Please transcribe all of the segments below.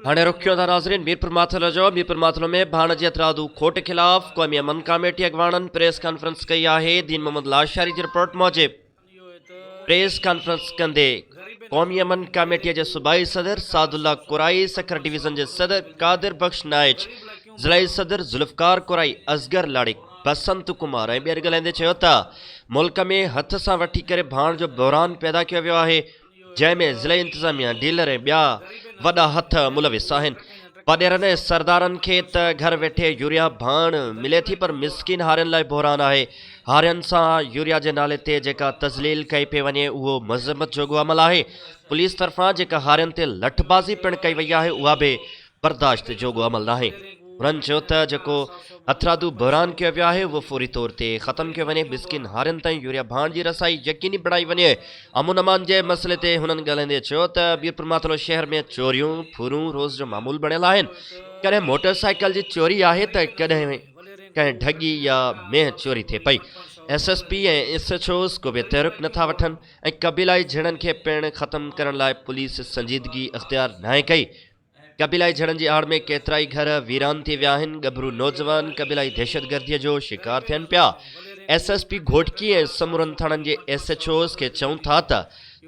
هاڻي رخ ڪيون ٿا ناظرين ميرپور ماٿيلو جو، ميرپور ماٿيلو ۾ ڀاڻ جي هٿرادو کوٽ خلاف قومي امن ڪاميٽي اڳواڻن پريس ڪانفرنس ڪئي آهي، دين محمد لاشاري جي رپورٽ موجب پريس ڪانفرنس ڪندي قومي امن ڪاميٽي جي صوبائي صدر سعد الله ڪورائي، سکر ڊويزن جي صدر قادر بخش نائچ، ضلعي صدر ذوالفقار ڪورائي، اصغر لاڙڪ، بسنت ڪمار ۽ ٻين ڳالهائيندي چيو ته ملڪ ۾ هٿ سان وٺي ڪري ڀاڻ جو بحران پيدا ڪيو ويو آهي، جنهن ۾ ضلعي انتظاميا، ڊيلر ۽ ٻيا وڏا هٿ ملوث آهن. وڏيرن ۽ سردارن کي ته گهر ويٺي يوريا ڀاڻ ملي ٿي پر مسڪين هارين لاء بحران آهي. هارين سان يوريا جي نالي تي جيڪا تذليل ڪئي پئي وڃي اهو مذمت جوڳو عمل آهي. پوليس طرفان جيڪا هارين تي لٺبازي پڻ ڪئي وئي آهي اها به برداشت جوڳو عمل ناهي. هنن چيو ته جيڪو هٿرادو بحران ڪيو ويو آهي اهو فوري طور تي ختم ڪيو وڃي، مسڪين هارين تائين يوريا ڀاڻ جي رسائي يقيني بڻائي وڃي. امن امان جي مسئلي تي هنن ڳالهائيندي چيو ته ميرپورماٿيلو شهر ۾ چوريون، ڦرون روز جو معمول بڻيل آهن، ڪڏهن موٽر سائيڪل جي چوري آهي ته ڪڏهن ڪنهن ڍڳي يا مينهن چوري ٿئي پئي، S S P ۽ S H Os ڪو به تحرڪ نٿا وٺن ۽ قبيلائي جهيڙن کي پڻ ختم ڪرڻ لاء پوليس سنجيدگي اختيار ناهي ڪئي. قبيلائي جهيڙن جي آڙ ۾ ڪيترائي گهر ويران ٿي ويا آهن، ڳڀرو نوجوان قبيلائي دهشتگردي جو شڪار ٿين پيا، ايس ايس پي گهوٽڪي ۽ سمورن ٿاڻن جي ايس ايڇ اوز کي چئون ٿا ته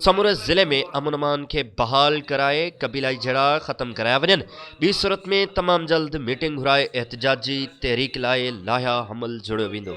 سموري ضلعي ۾ امن امان کي بحال ڪرائي قبيلائي جهيڙا ختم ڪرايا وڃن، ٻي صورت ۾ تمام جلد ميٽنگ گهرائي احتجاجي تحريڪ لاء لاهيا حمل جوڙيو ويندو.